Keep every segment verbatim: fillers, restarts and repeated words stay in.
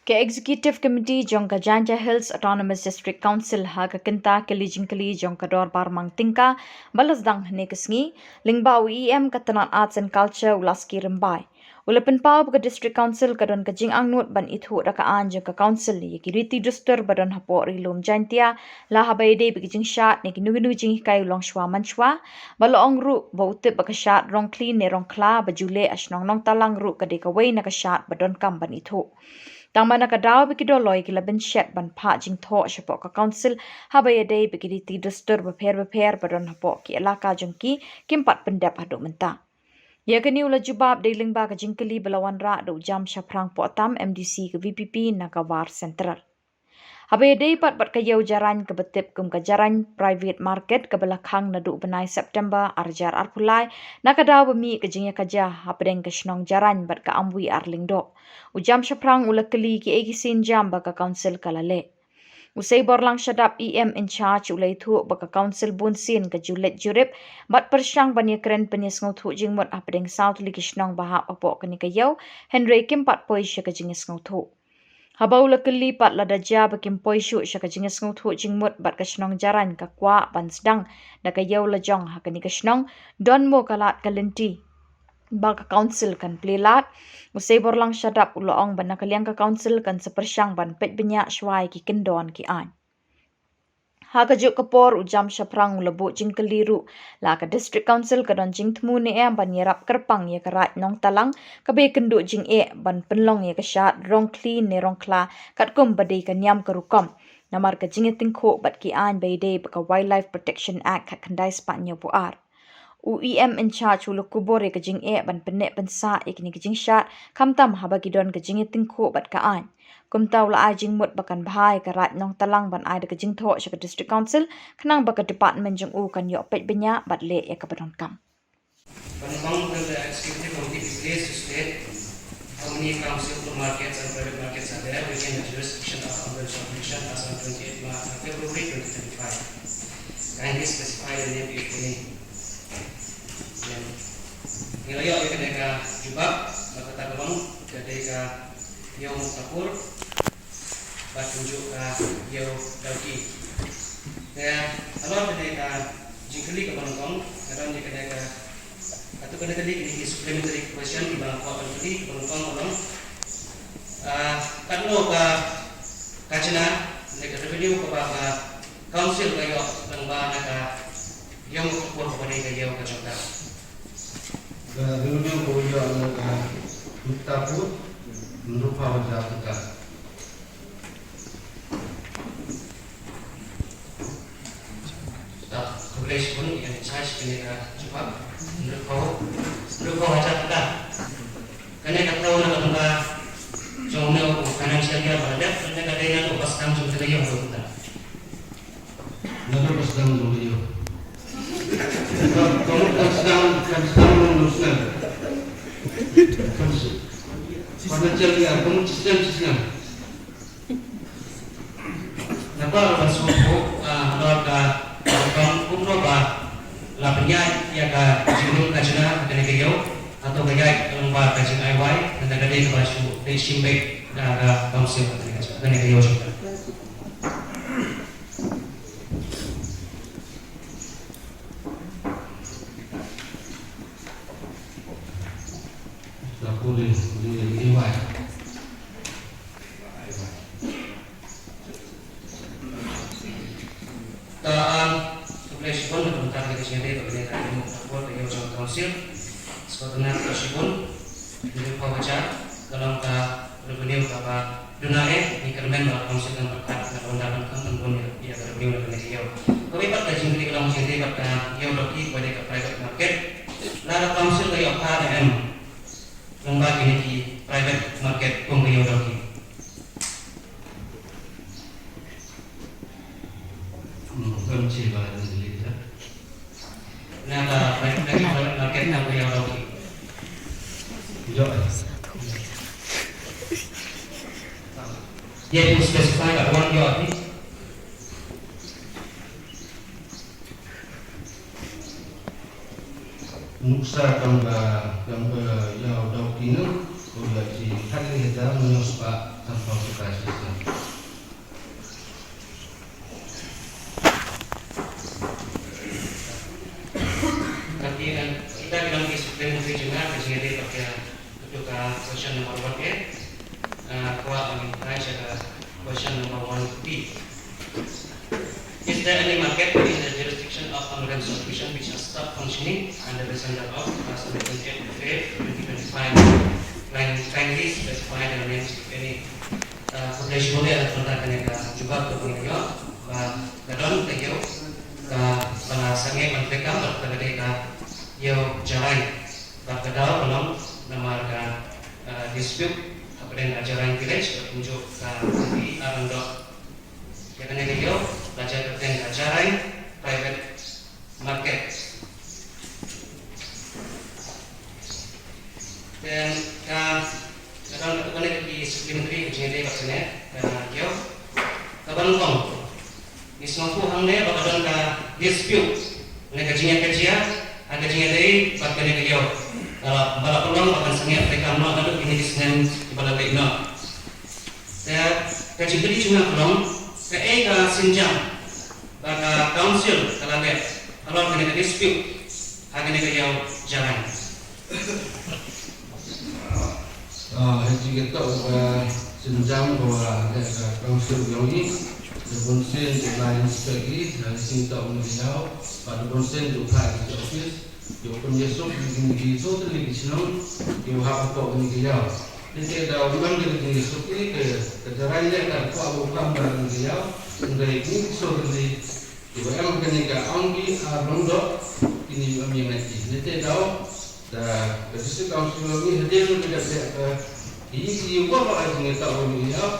Ka Executive Committee jong ka Jaintia Hills Autonomous District Council ha ka kynta kylli jingkylli jong ka dorbar mang tyngka ba la sdang hynne ka sngi lyngba u E M ka tnat Arts and Culture u Laski Rymbai. U la pynpaw ba ka District Council ka don ka jingangnud ban ithuh da ka aiñ jong ka Council ïa ki riti dustur ba don hapoh Ri Lum Jaintia, la haba ïadei bad ki jingshad ne kino kino ki jinghikai u longshuwa manshwa, ba la ong ruh ba u tip ba ka shad Rongkhli ne Rongkhla ba ju leh ha shnong Nongtalang ruh ka dei kawei na ka shad ba donkam ban ithuh. Tang ba na ka daw ba ki dolloi ki la bynshet ban phah jingthoh shapoh ka Council haba ïadei bad ki riti dustur bapher bapher ba don hapoh ki elaka jong ki, kim pat pyndep haduh mynta. Ïa kane u la jubab dei lyngba ka jingkylli ba la wanrah da u Jam Shaphrang Pohtam, M D C ka V P P na ka War Central. Haba ïadei pat bad ka ïew Jarain kaba tip kum ka Jarain Private Market kaba la khang naduh u bnai September ar hajar arphew lai, na ka daw ba mih ka jingïakajia hapdeng ka shnong Jarain bad ka Amwi ar Lyngdoh, u Jam Shaphrang u la kylli kiei ki sienjam ba ka Council ka la leh. U Seiborlang Shadap, E M in charge, u la ïathuh ba ka Council bunsien ka ju leit jurip bad pyrshang ban ïakren pynïasngewthuh jingmut hapdeng saw tylli ki shnong ba hap hapoh kane ka ïew, hynrei kim pat poi sha ka jingïasngewthuh. Haba u la kylli pat lada jia ba kim poi shuh sha ka jingïasngewthuh jingmut bad ka shnong Jarain ka kwah ban sdang da ka ïew lajong ha kane ka shnong, don mo ka lad ka lynti ba ka Council kan plie lad, u Seiborlang Shadap u la ong ba na ka liang ka Council kan sa pyrshang ban peit bniah shuwa ïa ki kyndon ki aiñ. Ha kajuh ka por u Jam Shaphrang u la buh jingkylli ruh la ka District Council ka don jingthmu ne em ban ïarap kyrpang ïa ka Raid Nongtalang kaba ïakynduh jingeh ban pynlong ïa ka shad Rongkhli ne Rongkhla katkum ba dei ka niam ka rukom, namar ka jingïatyngkhuh bad ki aiñ ba ïadei bad ka Wildlife Protection Act khatkhyndai spah hynñiewphew ar. U E M in charge u la kubur ïa ka jingeh ban pynneh pynsah ïa kine ki jingshad, khamtam haba ki don ka jingïatyngkhuh bad ka aiñ. Kumta u la ai jingmut ba kan bha ïa ka Raid Nongtalang ban ai da ka jingthoh sha ka District Council, khnang ba ka department jong u kan ïoh peit bniah bad leh ïa kaba donkam. Ban ong to the executive committee, please to state how many council markets and private markets are there within the jurisdiction of Ambul Subdivision as on twenty-eight March, uh, February twenty twenty-five. Kindly specify the name if any. Ngi la ïoh ïa kane ka jubab ba kata ka long ka dei ka Ïew Muktarpur bad kumjuh ka Ïew Dawki. Te halor kane ka jingkylli kaba nyngkong, ka don ïa kane ka, katto katne tylli ki supplementary question kiba nga kwah ban kylli, kaba nyngkong ka long, ah, katno ka khajna ne ka revenue kaba ka Council ka ïoh lyngba na ka Ïew Muktarpur kaba dei ka ïew ka jong ka. Ka revenue kaba ïoh na ka Muktarpur hynriewphew hajar tyngka. Khublei shibun ïa in charge kane ka jubab. Hynriewphew, hynriewphew hajar tyngka. Kane ka thew na ka bynta jong une u financial year ba la dep, kane ka dei na ka bynta jong ka ïew ka bynta. Naba ka sdang jong ka ïew. Ka, ka mut kan sdang, kan sdang long long snem. Kan s-, financial year, ka mut snem snem. Naba la sngewthuh, ah, halor ka, ka kumno ba la pynïaid ïa ka jingrung khajna ha kane ka ïew, hato ka ïaid lyngba ka jingai wai, lane ka dei kaba shu dei shim beit da ka council ha kane ka, ha kane ka ïew jong ka. Ka, um, khublei shibun na ka bynta ka jingïadei bad kane ka ïew Muktarpur ka ïew jong ka council. Sngewtynnat ka shibun, hynriewphew hajar ka long ka revenue kaba duna eh, ngi kyrmen ba ka council kan pyrkhat na ka bynta ban khang tynbun ïa, ïa ka revenue na kane ka ïew. Kawei pat ka jingkylli ka long jingkylli bad ka ïew Dawki kaba dei ka private market. La ka council ka ïoh phah ne em lyngba kine ki private market kum ka ïew Dawki? Hmm, kam chi ba ni lita. Na ka private, na ka private market na ka ïew Dawki. Ïoh. Ye tu specify ka wan ïoh ni. Nuksa kam ka, kam ka ïew Dawki nang, ko ïa chi khat ni hajar hynñiew spah Ka ki, eh, kita ki long ki supplementary jingeh, ka jingeh dei bad ka, ka question number one A. Eh, kwah ban ai sha ka question number one B. Is there any market in the jurisdiction of Amaren Subdivision which has stopped functioning under the Central Act as amended Feb twenty twenty-five? Kindly specify the names, if any. Ah, khublei shibun ïa la ka jubab kaba ngi ïoh ba ka don ka ïew kaba la sangeh ban treikam bad ka dei ka ïew Jarain. Bad ka daw ka long namar ka, ah, dispute hapdeng ka Jarain village bad kumjuh ka Ri Arandok. Ïa kane ka ïew la jan kyrteng ka Jarain Private Market. Then ka, ka don kane ka ki supplementary ka jingïadei bad kane ka ïew. Kaba nyngkong, ngi sngewthuh hangne ba ka don ka dispute ne ka jingïakajia ha ka jingïadei bad kane ka ïew. Ba la, ba la pynlong ba kan sangeh treikam noh naduh kine ki snem kiba la leit noh. Te ka jingkylli jong nga ka long, kaei ka sienjam ba ka council ka la leh halor kane ka dispute ha kane ka ïew Jarain? Ah, ha jingïatoh ka sienjam kaba la leh ka council jong ngi, da bun sien ki la inspect ïa ka jingïatoh kane ka ïew, bad da bun sien ki phah ki office. Ïa u pynïasuk ïa kine ki sawdong ki shnong kiba hap hapoh kane ka ïew. Nangta da u man ka jingïasuk ïa ka, ka Jarain leh ka kwah ba u kam bad kane ka ïew. Hynrei kine ki sawdong kiba em kane ka Aungbi ar Lyngdoh kine ym ïa ngeit ki. Nangta da u, da ka District Council ngi hadien ba ka dep leh ka, ïa ki ïa baroh ha jingïatoh kane ka ïew.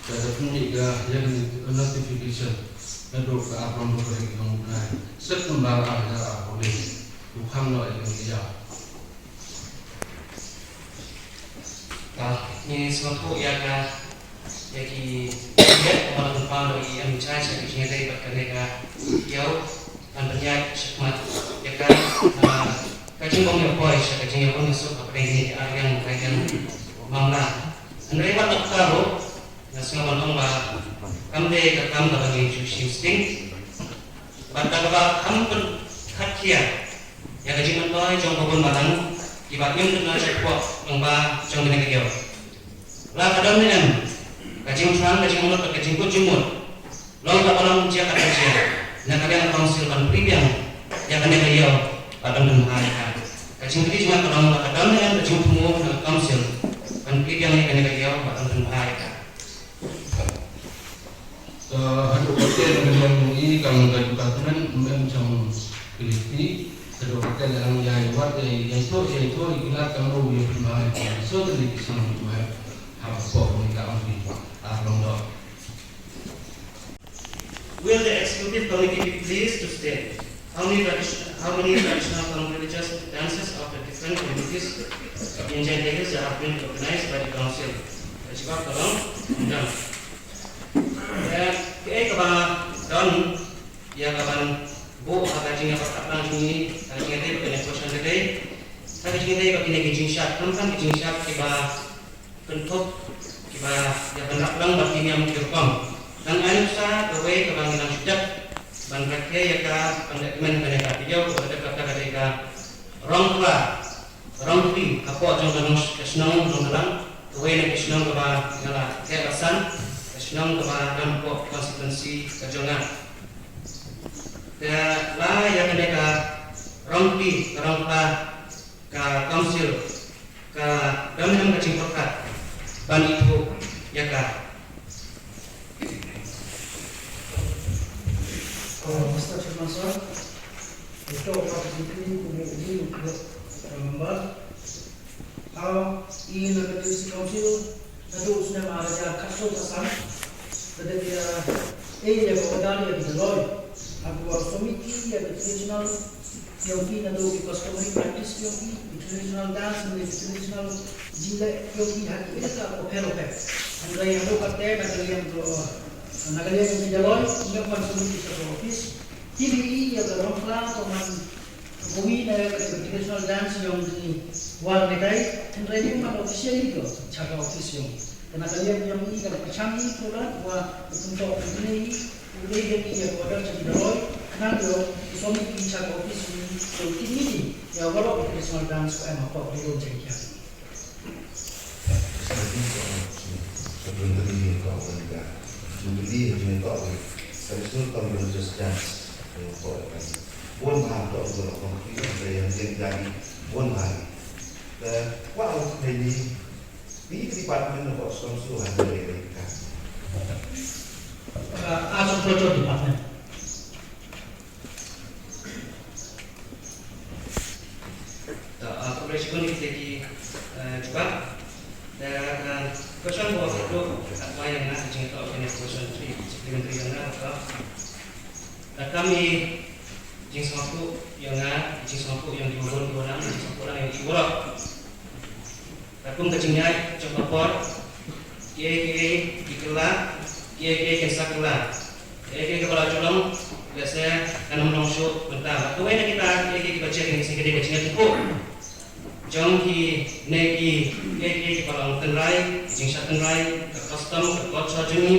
Da, da pynmih ka ïa ka notification naduh ka arphew hynriew tarik jong u bnai September ar hajar arphew hynriew. U khang noh ïa ka ïa. Ka, ngi sngewthuh ïa ka, ïa ki, ïa ka ba la pynpaw da i em in charge ïa ka jingïadei bad kane ka ïew, ban pynïaid shakhmat ïa ka, ah, ka jingbym ïoh poi sha ka jingïakhun ïasuk hapdeng kine ki ar liang, lai liang mamla. Hynrei wat la ka ruh, nga sngew ban ong ba kam dei ka kam kaba ngi ju shim sting. Bad da kaba kham pynkhih ïa ka jingmyntoi jong u Bah Balang, kiba im duna shapoh rangbah jong kane ka ïew. La ka don ne em ka jingthrang, ka jingmut, ka jingkut jingmut, long kaba long jia kata jia na ka liang ka council ban plie biang ïa kane ka ïew bad ban pynbha ïa ka. Ka jingkylli jong nga ka long, la ka don ne em ka jingthmu na ka council ban plie biang ïa kane ka ïew bad ban pynbha ïa ka. Ka haduh katta ka liang jong i, ka long ka department, ym em jong ka list i. Haduh katta la dang ïai wad, ïai, ïai thoh, ïai thoh, i ki lad ka mut ïa pynbha ïa ki. So ka list i song ïa hap pok ni ka ong ki. Ah, long dok. Will the executive committee be pleased to state how many tradition-, how many traditional cum religious dances of the different communities in Jaintia Hills that have been recognized by the council? Ka jubab ka long, ym don. Ïa, kaei kaba don ïa kaban buh ha ka jingïapyrkhat lang jong ngi, ha ka jingïadei bad kane ka question ka dei, ha ka jingïadei bad kine ki jingshad, khamtam ki jingshad kiba kynthup, kiba ïa ban rap lang bad ki niam ki rukom. Dang ai nuksa kawei kaba ngi dang shu dep ban rakhe ïa ka, ban leh kmen kane ka video, kaba dep kata ka dei ka Rongkhla, Rongkhli, hapoh jong ka nong, ka shnong Nongkhlaw, kawei na ki shnong kaba nga la heh basan, ka shnong kaba don hapoh constituency ka jong nga. Te la ïa kane ka Rongkhli, ka Rongkhla, ka council ka don ne em ka jingpyrkhat ban ithuh ïa ka. Oh, Mister Chairman, sir, ito ka jingkylli kumne, kumne, kumne, member. How in the District Council Naduh u snem ar hajar khatsaw khatsan, ka dei ka, eh, ïa ka order ïa ki Jaiñtia ha ka submit ïa ki traditional yong ki, naduh ki customary practice yong ki, ki traditional dance, ki traditional jingleh yong ki ha ki elaka bapher bapher. Hynrei haduh katta na ka liang ka, na ka liang ki Jaiñtia ym wan submit sha ka office. Te ïa ka Rongkhla ka man kawei na ka traditional dance yong ki War Meitei, hynrei ym wan officially ka sha ka office yong ki. Natalia Myang i ka la pyrshang i, to la wa u pyntok u dei i, u dei i ïa ka order jong ki Dolloi, khnang ïa u submit i cha ka office jong i, to u tip i ïa waroh ki personal dance ko em hapoh ki room jong ki. Bun ha to ko ko ki ko yang jeng jani bun ha. Te kwah u khlei ni ni department of Ostom su ha de ka. Uh, as of culture department. To, uh, congratulations ki, uh, jubab. Da, uh, question ko ko ko wa yang na jing to kene question three supplementary yang na to. Ka kam i jingsngewthuh ïa nga, jingsngewthuh ïa ki bun ki wanam, jingsngewthuh lang ïa ki bun. Katkum ka jingïaid jong ka por, kiei kiei ki kylla, kiei kiei kin sa kylla, kiei kiei kiba la ju long lehse kan ym long shuh mynta. Kawei na kita kiei kiei kiba check ïa ngi shisha ka dei ka jingïathuhkhih jong kine ki, kiei kiei kiba long tynrai, jingshah tynrai, ka custom, ka culture jong ngi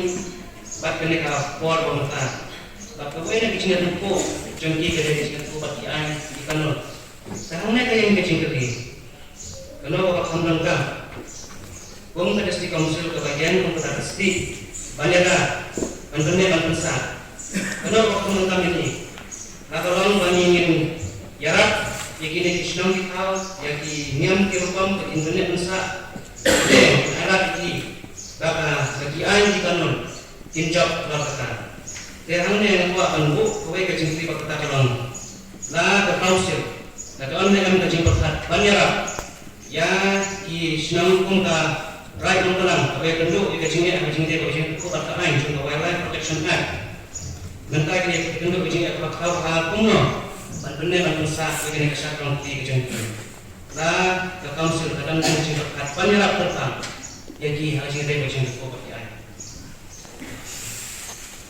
bad kane ka por ba mynta. Bad kawei na ka jingïathuhkhih jong ngi ka dei ka jingïathuhkhih bad ki aiñ ki kanun. Te hangne ka ïeng ka jingkylli, kano kaba kham donkam? Kum ka District Council kaba ïeng kum kata ka stick ban ïada, ban pynneh ban pynsah, kano kaba kham donkam ïa ngi? La ka long ba ngi ngin ïarap ïa kine ki shnong ki thaw, ïa ki niam ki rukom ba kin pynneh pynsah, ne ngin ïarap ïa ki ba ka, ba ki aiñ ki kanun kin jop bha kata. Te hangne nga kwah ban buh kawei ka jingkylli ba kata ka long, la ka council la ka don ne em ka jingpyrkhat ban ïarap ïa ki shnong kum ka Raid Nongkhnang kaba ïakynduh ïa ka jingeh ha ka jingtei bad ka jingkyrkhu bad ka aiñ jong ka Wildlife Protection Act? Mynta ki ïakynduh ïa ka jingeh kaba khraw ha kumno ban pynneh ban pynsah ïa kane ka shad rong kti ka jong ki? La ka council ka don ne em ka jingpyrkhat ban ïarap kyrpang ïa ki ha ka jingtei bad ka jingkyrkhu bad ka aiñ?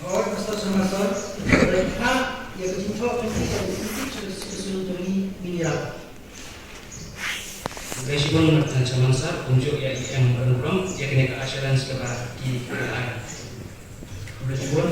Hooid, Mister Sharma sir, ïa ka jingthoh kynti ka jingthoh ka jingthoh ka jingthoh ka jingthoh. Khublei shibun, Mister Sharma sir, kumjuh ïa i Em Rangbrum ïa kane ka assurance kaba ki la ai. Khublei shibun.